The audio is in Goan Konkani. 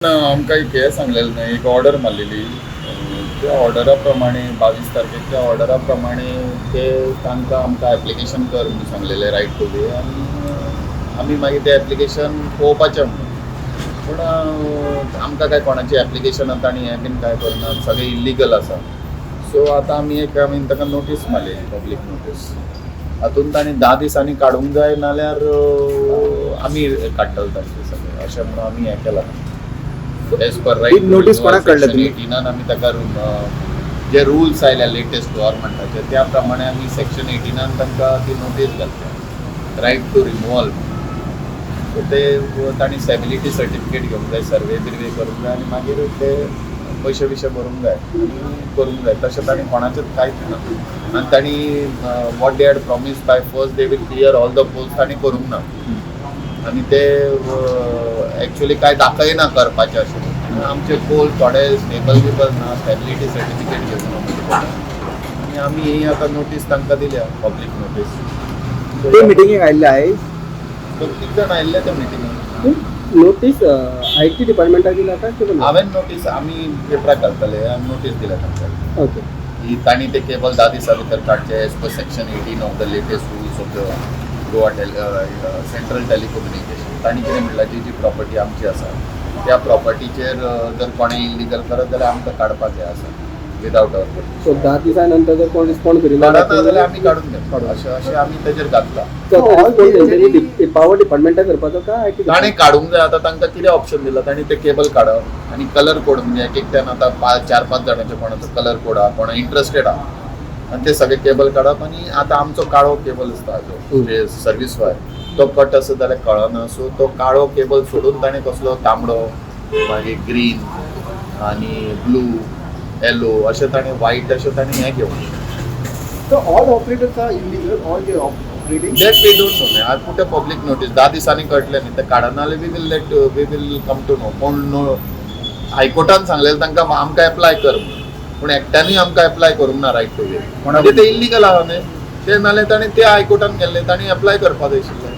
ना, आमकां एक हें सांगलेलें न्हय, एक ऑर्डर मारलेली. त्या ऑर्डरा प्रमाणे 22 तारखेक त्या ऑर्डरा प्रमाणे ते तांकां आमकां एप्लिकेशन कर म्हणून सांगलेलें, रायट टू वे. आनी आमी मागीर तें एप्लिकेशन पळोवपाचें म्हणून. पूण आमकां काय कोणाचें एप्लिकेशन तांणी हें बीन काय करना, सगळें इल्लिगल आसा. सो आतां आमी एक आमी ताका नोटीस मारलेली, पब्लीक नोटीस. हातून तांणी 10 दिसांनी काडूंक जाय, नाल्यार आमी काडटले तांचे सगळें, अशें म्हणून आमी हें केलां एज पर रायट. ही notice कोणाक काडल्या तुमी? 18न आमी ताका जे रुल्स आयल्या लेटेस्ट गव्हर्मेंटाचे, त्या प्रमाणे आमी सेक्शन 18न तांकां ती नोटीस घातल्या, रायट टू रिमुवल. सो ते तांणी स्टेबिलिटी सर्टिफिकेट घेवंक जाय, सर्वे बिर्वे करूंक जाय आनी मागीर ते पयशे बिशे भरूंक जाय आनी करूंक जाय. तशें तांणी कोणाचें कांयच ना. आनी तांणी what they had promise by first they will clear all the poles, तांणी करूंक ना. आनी ते एक्चुअली कांय दाखयना करपाचें अशें. आनी आमचे पोल थोडे स्टेबल बिबल ना, स्टेबिलिटी सर्टिफिकेट घेवन. आनी आमी ही आतां नोटीस तांकां दिल्या, पब्लीक नोटीस. ते मिटिंगेक आयिल्ले आयज? दोग तीग जाण आयिल्ले त्या मिटिंगेक. नोटीस IT डिपार्टमेंटाक दिला काय केबल? हांवें नोटीस, आमी पेपराक घालतले, आमी नोटीस दिल्या तांकां की तांणी ते केबल 10 दिसां भितर काडचे as per section 18 of the latest rules of the Goa Central Telecommunication. तांणी कितें म्हणलां, जी जी प्रॉपर्टी आमची आसा त्या प्रॉपर्टीचेर जर कोणें इलिगल करत जाल्यार आमकां काडपाक हें आसा विदावट our so 10 दिसां नंतर जर कोण रिस्पॉन्ड करिना? काडना जाल्यार आमी काडून घेतलो, अशें अशें आमी तेजेर घातलां. पावर डिपार्टमेंटाक करपाचो काय IT? ताणें काडूंक जाय. आतां तांकां कितें ऑप्शन दिलां तांणी? ते केबल काडप आनी कलर कोड, म्हणजे एक एकट्यान आतां पांच चार पांच जाणांचे कोणाचो कलर कोड आहा, कोणा इंट्रस्टेड आहा, आनी ते सगळे केबल काडप. आनी आतां आमचो काळो केबल आसता जो सर्वीस वायर, तो कट आसत जाल्यार कळना. सो तो काळो केबल सोडून ताणें कसलो तांबडो, मागीर ग्रीन आनी ब्लू, येलो अशें ताणें, व्हायट अशें ताणें हें घेवंक. So all operators are illegal, all they operating. That we don't know. I put a public notice. 10 दिसांनी कळटलें न्ही. ते काडना जाल्यार we will come to know. कोण नो हायकोर्टान सांगलेलें तांकां आमकां एप्लाय कर म्हणून, पूण एकट्यानूय आमकां एप्लाय करूंक ना रायट टू वे. म्हणजे ते इल्लिगल आहा न्ही ते. नाल्यार ताणें ते हायकोर्टान गेल्ले, तांणी एप्लाय करपाक जाय आशिल्लें.